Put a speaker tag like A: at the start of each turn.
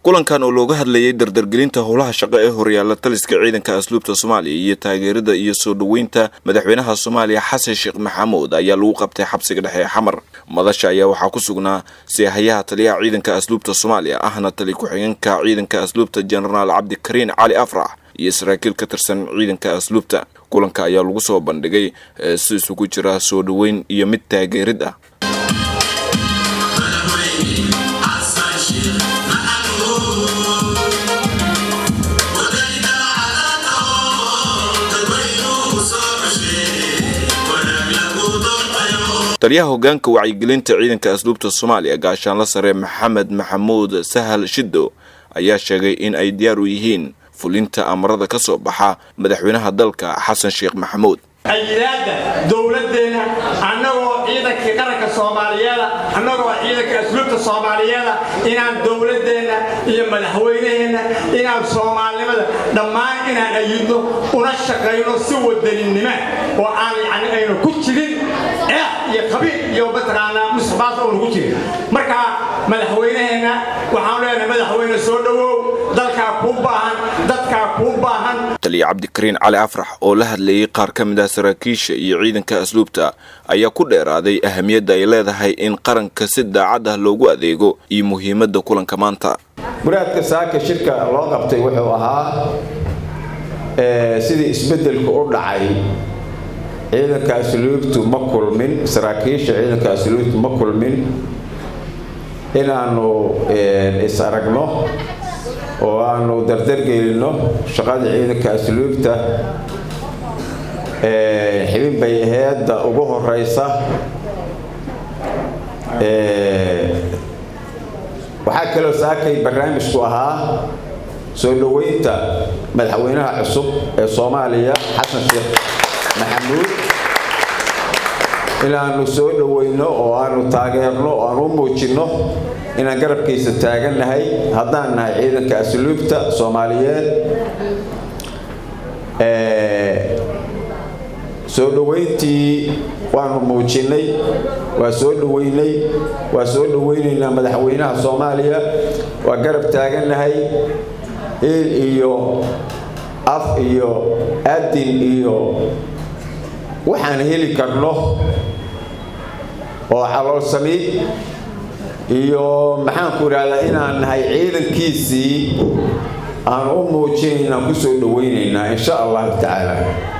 A: Kulankan oo looga hadlayay dardargelinta howlaha shaqo ee horyaala taliska ciidanka asluubta Soomaaliya iyo taageerada iyo soo dhoweynta madaxweynaha Soomaaliya Xasan Sheekh Maxamuud ayaa lagu qabtay xabsiga dhexe ee Xamar. Madasha ayaa waxaa ku sugnaa seehayaha taliyaha ciidanka asluubta Soomaaliya, ahna tali ku-xigeenka ciidanka asluubta, Jenaraal Cabdikariin Cali Afrax, iyo saraakiil ka tirsan ciidanka asluubta. Kulanka ayaa lagu soo bandhigay si isugu jira soo dhoweyn iyo mid taageerid ah. Taliyaha hogaanka wacyigelinta ciidanka asluubta Soomaaliya, Gaashaanla Sare Maxamed Maxamuud Sahal Shiddo, ayaa sheegay in ay diyaar u yihiin fulinta amarada ka soo baxa madaxweynaha dalka Xasan Sheekh Maxamuud.
B: Ayidaadda dowladeenna, annagoo ciidankii qaranka Soomaaliyeeda, annagoo ciidanka asluubta Soomaaliyeeda, inaan dowladeenna iyo madaxweynaheenna, inaan soomaalinimada dhammaan inaan ayidno, una shaqayno si wadaninimo oo aan yani aynu ku jirin eex iyo qabiil iyo mataqaanaa musuqmaasuq aanu ku jirin. Marka madaxweynaheenna waxaan leenahay: madaxweyne, soo dhowow, dalkaa kuu baahan, dadkaa kuu baahan.
A: Taliya Cabdikariin Cali Afrax oo la hadlayay qaar ka mid ah saraakiisha iyo ciidanka asluubta ayaa ku dheeraaday ahamiyadda ay leedahay in qaranka si daacad ah loogu adeego iyo muhiimadda kulanka maanta.
C: Muraadka saaka shirka loo qabtay wuxuu ahaa sidii isbeddelku u dhacay, ciidanka asluubtu ma kulmin, saraakiisha ciidanka asluubtu ma kulmin, inaanu is aragno oo aanu dardargelinno shaqada ciidanka asluubta. Xibin bay aheedda ugu horeysa. Waxaa kaloo saakay barnaamijku ahaa soo dhoweynta madaxweynaha cusub ee Soomaaliya, Xasan Sheekh Maxamuud, inaanu soo dhoweyno oo aanu taageerno oo aanu u muujinno inaan garabkiisa taagannahay haddaan nahay ciidanka asluubta Soomaaliyeed. Soo dhoweyntii waanu muujinay, waa soo dhoweynay, waa soo dhoweynaynaa madaxweynaha Soomaaliya, waa garab taagannahay, il iyo af iyo adin iyo waxaan heli karno oo caloolsami iyo maxaanku idhahdaa inaan nahay ciidankiisii aan u muujinaynaan ku soo dhoweynaynaa, insha Allahu tacaala.